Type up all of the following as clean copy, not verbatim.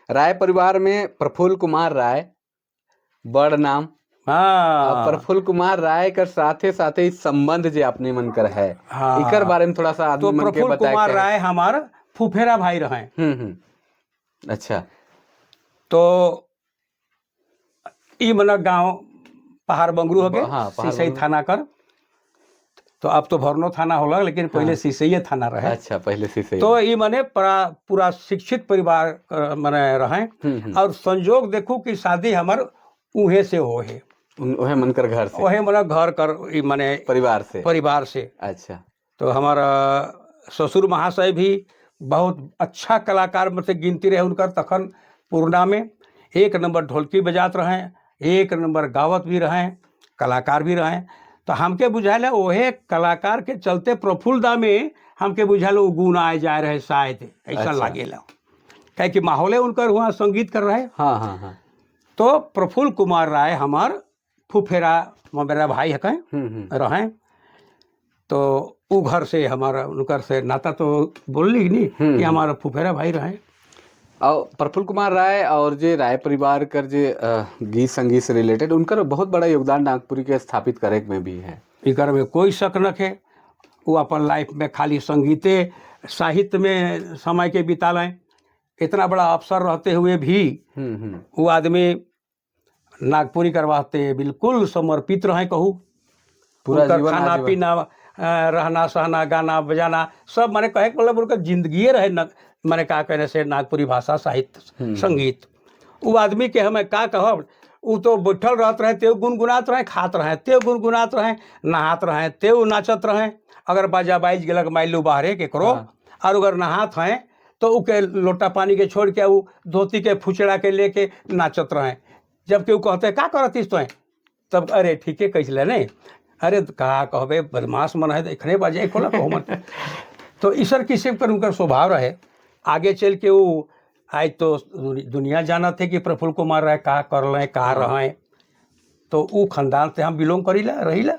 राय परिवार में प्रफुल्ल कुमार राय बड़ नाम। प्रफुल्ल कुमार राय कर साथे साथे इस संबंध जे अपने मन कर है, इकर बारे में थोड़ा सा आदमी तो मन के प्रफुल्ल बताए कुमार के। राय हमार फुफेरा भाई रहे। हम्म हम्म अच्छा। तो ई मना गांव पहाड़ बंगरू हो गए, पहाड़ सिसई बंगरू। थाना कर। तो अब तो भरनो थाना होला, लेकिन पहले सिसई थाना रहे। अच्छा, पहले सिसई। तो ई मने पूरा पूरा शिक्षित परिवार मने रहे और संजोग देखू कि शादी हमार उहे से हो है। उहे मन कर घर से? ओहे मने घर कर ई मने परिवार से। परिवार से। तो हमारा ससुर महाशय भी बहुत अच्छा कलाकार में से गिनती रहे उनकर। तखन पूर्णा में एक नंबर ढोलकी बजात रहे, एक नंबर गावत भी रहे, कलाकार भी रहे। तो हमके बुझाइल ओहे कलाकार के चलते प्रफुल्ल दा में हमके बुझाइल वो गुण आए जाए रहे शायद, ऐसा लागेला, काहे कि माहौले उनकर हुआ संगीत कर रहे। हाँ हाँ हाँ तो प्रफुल्ल कुमार राय हमार फुफेरा मेरा भाई है रहे। तो उ घर से हमारा उनकर से नाता तो बोलली नहीं कि हमारा फुफेरा भाई रहे। और प्रफुल्ल कुमार राय और जे राय परिवार कर जे गीत संगीत से रिलेटेड उनकर बहुत बड़ा योगदान नागपुरी के स्थापित करे में भी है। इकर में कोई शक न है। वो अपन लाइफ में खाली संगीते साहित्य में समय के बितालें। इतना बड़ा अफसर रहते हुए भी वो आदमी नागपुरी करवाते बिल्कुल समर्पित रहे कहू। पूरा उनकर जीवन खाना आजीवन। पीना, रहना सहना, गाना बजाना सब, माने कहे के मतलब उनका जिंदगी रहे न, माने का कहने से नागपुरी भाषा, साहित्य, संगीत। वो आदमी के हमें का कहब, उ तो बैठल रहत रहे ते गुनगुनात रहे, खात रहे ते गुनगुनात रहे, नहात रहे ते नाचत रहे। अगर बाजा बाज गेलक माइलू बाहरे केकरो और अगर नहात हैं तो उ के लोटा पानी के छोड़ के उ धोती के फुचड़ा के लेके नाचत रहे। जबकि उ कहते, का करतीस तो? तब अरे ठीके कैसले नहीं, अरे का कहबे, बदमाश मन है तो एखने बजे खोला कहमन। तो ईसर किस्म कर उनकर स्वभाव रहे। आगे चल के वो आज तो दुनिया जानत है कि प्रफुल्ल कुमार राय का कर रहे, का रहे। तो उ खानदान से हम बिलोंग करीला रहीला।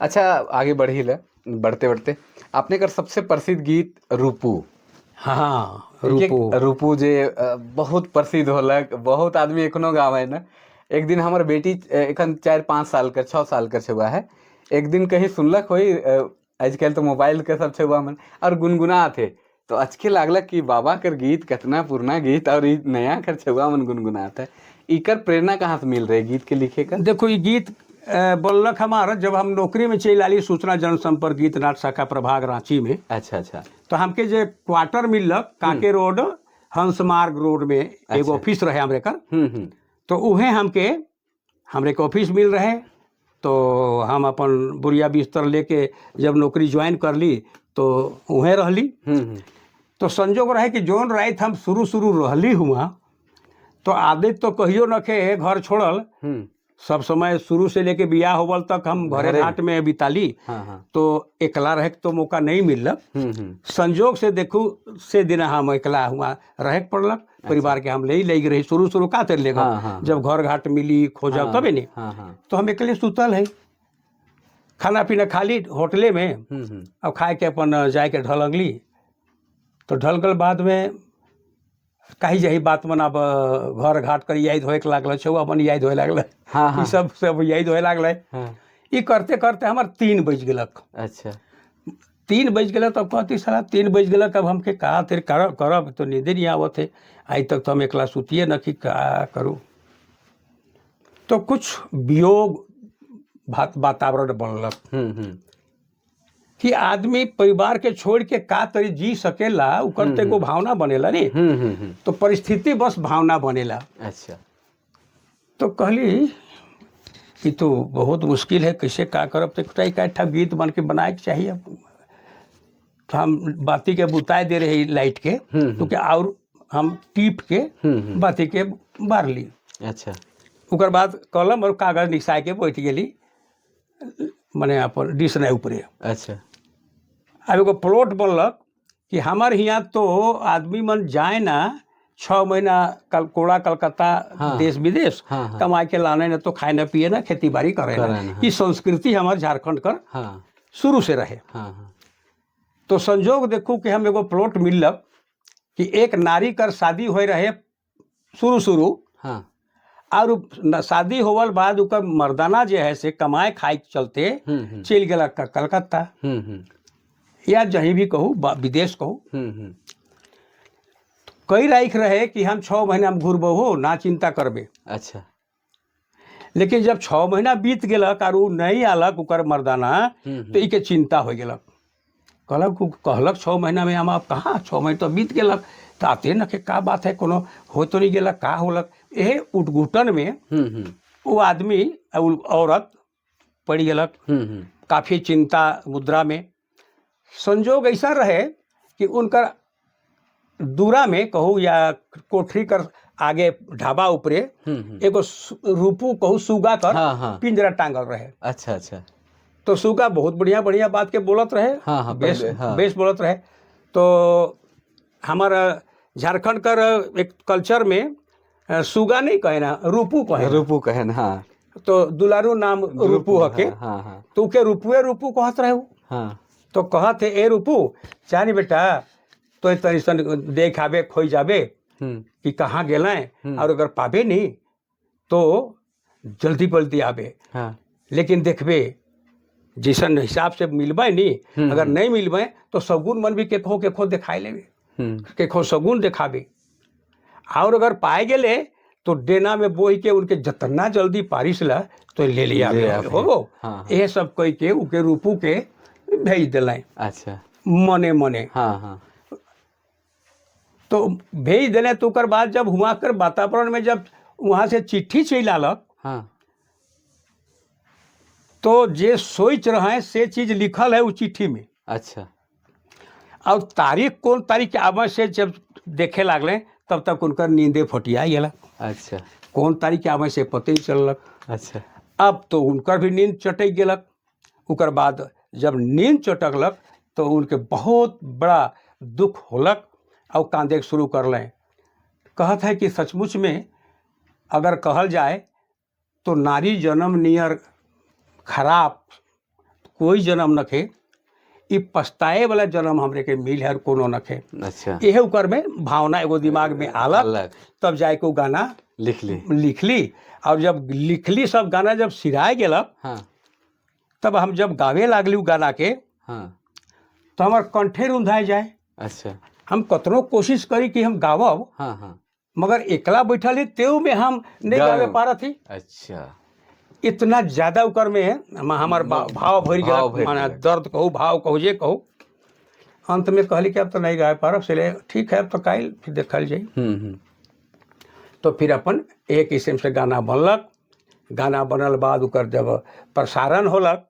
अच्छा, आगे बढ़ी ला, बढ़ते बढ़ते आपने कर सबसे प्रसिद्ध गीत रूपू। हाँ, ये रूपू। रूपू जे बहुत प्रसिद्ध होलक, बहुत आदमी एखनो गावे न। एक दिन हमर बेटी एखन 4-5 साल कर, 6 साल कर छुआ है, एक दिन कहीं सुनलक होई, आजकल तो मोबाइल के सब छुआ मन और गुनगुना थे, तो अचके लागलक कि बाबा कर गीत कितना पुराना गीत और ई नया कर छुआ मन गुनगुनात है। इकर प्रेरणा कहाँ से मिल रही गीत के लिखे का? देखो, ये गीत बोललक हमार जब हम नौकरी में चल आली, सूचना जनसंपर्क गीत नाट शाखा प्रभाग रांची में। अच्छा अच्छा तो हमके जे क्वार्टर मिललक कांके रोड, हंस मार्ग रोड में एगो ऑफिस रहे हमरे कर। हम्म हम्म तो उहे हमके हमरे के ऑफिस मिल रहे। तो हम अपन बुरिया बिस्तर लेके जब नौकरी ज्वाइन कर ली तो उहें रहली। हम्म हम्म। तो संजोग रहे कि जोन रात हम शुरू शुरू रहली हुआ तो आदत तो कहियो न खे घर छोड़ल। सब समय शुरू से लेके बियाह होवल तक हम घरे घरे। घाट में बिताली। हाँ हाँ तो एकला रहे के तो मौका नहीं मिललक। हम्म हम्म संजोग से देखू से दिन हम एकला हुआ रहे के पड़लक। परिवार के हम ले ले रही शुरू शुरू का तर ले हाँ, हाँ, जब घर घाट मिली खोजब तबे नहीं। हाँ हाँ तो हम अकेले सुतल है, खाना पीना खाली होटले में। हम्म हम्म अब खाए के अपन जाए के ढलंगली। तो ढल गल, बाद में कही जाही बात मन अब घर घाट कर याद होए के लागल छौ, अपन याद होए लागल। हाँ हाँ ई सब सब याद होए लागल। ई करते करते हमर 3 बज गेलक। 3 बज गेलक तब कहती, साला 3 बज गेलक, अब हमके का तेरे करब करब तो नींदे नहीं आवत है। आई तक तो हम एकला सुतिए न कि का करूँ। तो कुछ वियोग भात वातावरण बनलक कि आदमी परिवार के छोड़ के का तरी जी सकेला, ओकर तो एगो भावना बनेला नी। हम्म हम्म हम्म तो परिस्थिति बस भावना बनेला। तो कहली कि तो बहुत मुश्किल है, कैसे का करब? तो एक ठा गीत बन के बनाए के चाहिए। तो हम बाती के बुताए दे रहे लाइट के तो क्या और हम टीप के बाती के बार ली। ओकर बाद कलम और कागज निसाय के बैठ गेली, मने अपन डिश नहीं ऊपरे। अब एगो प्लॉट बनलक कि हमार हियाँ तो आदमी मन जाए ना 6 महीना कल कोड़ा कलकत्ता, देश विदेश हाँ, हाँ। कमा के लाने न तो खाए न पिए न खेती बाड़ी करे करे ना। ना। ई संस्कृति हमार झारखंड कर शुरू से रहे। हाँ हाँ तो संजोग देखू कि हम एगो प्लॉट मिललक कि एक नारी कर शादी हो रहे। शुरू शुरू। और शादी होवल बाद ओकर मर्दाना जे है से कमाए खाए के चलते हम्म हम्म चलि गेलक कलकत्ता हम्म हम्म या जहीं भी कहू, विदेश कहू। हम्म हम्म कई राख रहे कि हम 6 महीना में घुरबहो, ना चिंता करबे। लेकिन जब 6 महीना बीत गेलक और उ नहीं आलक ओकर मर्दाना, तो इके चिंता हो गेलक। कहलक, उ कहलक 6 महीना में हम, आप कहाँ, 6 महीना तो बीत गेलक तो आते न के का बात है, कोनो हो तो नहीं गेलक, का होलक? एहे उठघुटन में हम्म हम्म वो आदमी आ उ औरत पड़ गेलक हम्म हम्म काफ़ी चिंता मुद्रा में। संजोग ऐसा रहे कि उनकर दूरा में कहू या कोठरी कर आगे ढाबा ऊपरे हम्म हम्म एगो रूपू कहू सुगा कर हाँ हाँ पिंजरा टांगल रहे। अच्छा अच्छा तो सुगा बहुत बढ़िया बढ़िया बात के बोलत रहे। हाँ, हाँ, बेस पहले, हाँ। बेस बोलत रहे। तो हमारा झारखंड कर एक कल्चर में सुगा नहीं कहे ना, रूपू कहे। रूपू कहन, हाँ। तो दुलारू नाम रूपू हके। हाँ हाँ तो के रूपुए रूपू कहत रहे उ। तो कहत है, ए रूपू चानी बेटा, तो तनी सन देख आबे, खोई जाबे कि कहाँ गेलें और अगर पाबे नहीं तो जल्दी जल्दी आबे। लेकिन देखबे जैसन हिसाब से मिलबै नहीं, अगर नहीं मिलबै तो सगुन मन भी केखो केखो दिखाई लेबे, केखो सगुन दिखाबे और अगर पाए गेले तो डेना में बोही के उनके जतना जल्दी पारिस ला तो ले लिया। ले आबे। हो। हाँ। ये सब कह के उके रूपू के भेज दिलें। मने मने। हाँ हाँ तो भेज दिले तो ओकर बाद जब हुआ कर वातावरण में जब वहाँ से चिट्ठी चलि आलक, तो जे सोच रहे हैं से चीज लिखल है उ चिट्ठी में। और तारीख कौन तारीख के आवे से जब देखे लागले, तब तक उनकर नींदे फटिया गेलक। कौन तारीख के आवे से पते नहीं चललक। अब तो उनकर भी नींद चटक गेलक। ओकर बाद जब नींद चटकलक तो उनके बहुत बड़ा दुख होलक और कांदे के शुरू कर लें। कहत है कि सचमुच में अगर कहल जाए तो नारी जन्म नियर खराब कोई जन्म नखे। ई पछताए वाला जन्म हमरे के मिल है और कोनो नखे। इहे ओकर में भावना एगो दिमाग में आलक। अलग। तब जाके उ गाना लिख ली। लिखली और जब लिखली, सब गाना जब सिराए गेलक, तब हम जब गावे लागली उ गाना के, तो हमार कंठे रुंधाए जाए। हम कतनो कोशिश करी कि हम गावब, हाँ हाँ मगर एकला बैठल ही तेऊ में हम नहीं गावे पारत ही। इतना ज्यादा ओकर में हमार भाव भर भाव गया। भरि माने गेलक। दर्द कहू, भाव कहू, जे कहू। अंत में कहली कि अब तो नहीं गावे पारब, से ठीक है, अब तो काल्हि फिर देखल जाई। हम्म हम्म तो फिर अपन एक किस्म से गाना बनलक। गाना बनल बाद ओकर जब प्रसारण होलक।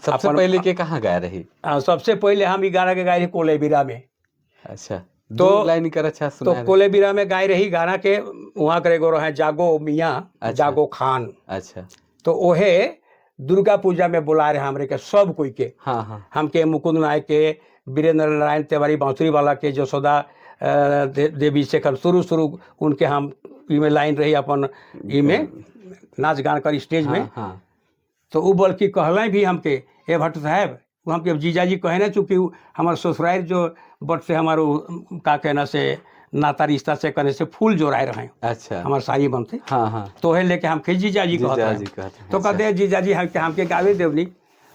सबसे पहले के कहाँ गाए रही? सबसे पहले हम ई गाना के गाए रही कोलेबिरा में। अच्छा, दो लाइन कर अच्छा तो सुना। कोलेबिरा में गाए रही गाना के। वहाँ कर एगो रहे जागो मियाँ, जागो खान। तो ओहे दुर्गा पूजा में बुला रहे हमरे के सब कोई के। हाँ हाँ हमके, मुकुंद नायक के, वीरेंद्र नारायण तिवारी बांसुरी वाला के, जसोदा देवी से शुरू शुरू उनके हम इमे लाइन रही अपन इमे नाच गान कर स्टेज में। तो उ बल्कि कहलें भी हमके, ए भट्ट साहब, वो हमके जीजाजी कहे ना, चूँकि उ हमार ससुराल जो बट से हमार उ का कहना से नाता रिश्ता से कहने से फूल जोड़ाए रहे। हमार साई बनते। हाँ हाँ तो हे लेके हमके जीजाजी कहते जीजाजी हैं। कहते हैं। तो कहते हैं, जीजाजी हमके हमके गावे देवनी।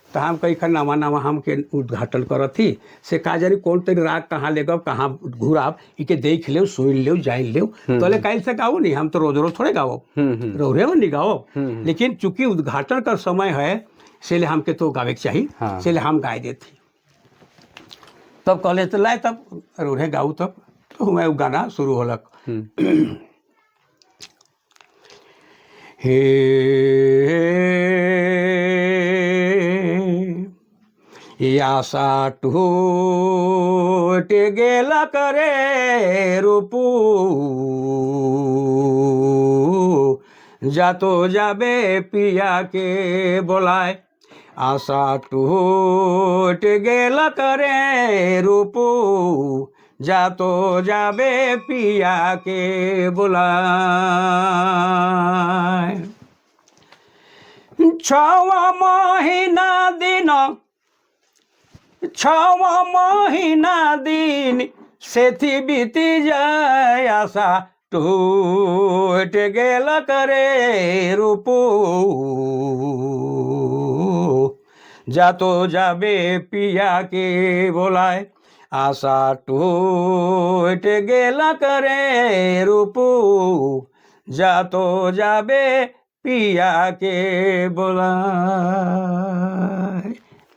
तो हम कही खन नवा नवा हमके उद्घाटन करत थी से का जानी कौन तरी राग कहाँ ले गब, कहाँ घुराब, इके देख लेव, सुन लेव, जान लेव, तो ले काल्हि से गाओ नहीं। हम तो रोज रोज थोड़े गाओ, रोरे में नहीं गाओ, लेकिन चूंकि उद्घाटन का समय है से हमके तो गावे के चाहिए। से हम गाए देती। तब कहले तो लाए, तब रोहे गाऊ। तब तो मैं उ गाना शुरू होलक। हे आशा टूट गेलक रे रूपू, जातो जाबे पिया के बोलाए। आशा टूट गेलक रे रूपू, जातो जाबे पिया के बोलाए। 6 महीना दिन, 6 महीना दिन सेथी बीती जाय, आशा टूट गेल करे रूपू, जातो जाबे पिया के बोलाए, आशा टूट गेल करे रूपू, जातो जाबे पिया के बोलाए।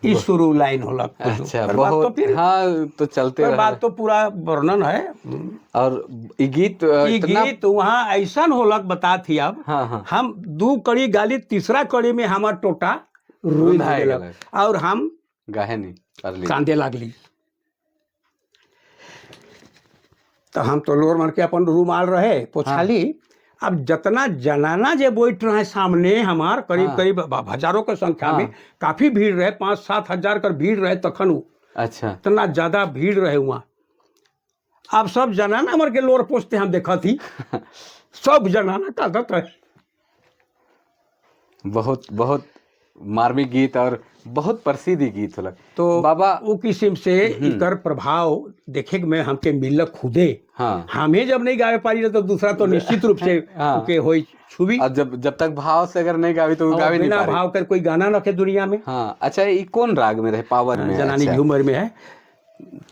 ई शुरू लाइन होलक। अच्छा। ओकर बाद बहुत तो फिर हाँ, तो चलते ओकर रहे। बाद तो पूरा वर्णन है। और ई गीत ई इतना गीत वहाँ ऐसन होलक, बता थी अब। हाँ हाँ हम दू कड़ी गाली, तीसरा कड़ी में हमार टोटा रुंध रुंधाए गेलक गेलक। और हम गाहे नहीं करली। कांदे लागली। तो हम तो लोर मार के अपन रूमाल रहे पोछाली। अब जतना जनाना जे बैठ रहे सामने हमार, करीब करीब हजारों के संख्या में, काफी भीड़ रहे, 5-7 हजार कर भीड़ रहे तखन उ। इतना ज्यादा भीड़ रहे वहाँ। अब सब जनाना मर के लोर पोछते हम देखत ही, सब जनाना कांदत रहे। बहुत बहुत मार्मिक गीत और बहुत प्रसिद्ध ई गीत होलक। तो बाबा वो किस्म से इकर प्रभाव देखे में हमके मिलक खुदे। हमें जब नहीं गावे पारी तो दूसरा तो निश्चित रूप से ओके होई छुबी। और जब जब तक भाव से अगर नहीं गावी तो वो और गावे नहीं बिना पारी। भाव कर कोई गाना रखे दुनिया में। हाँ, अच्छा, ई कौन राग में रहे? पावर में? जनानी अच्छा। झूमर में है।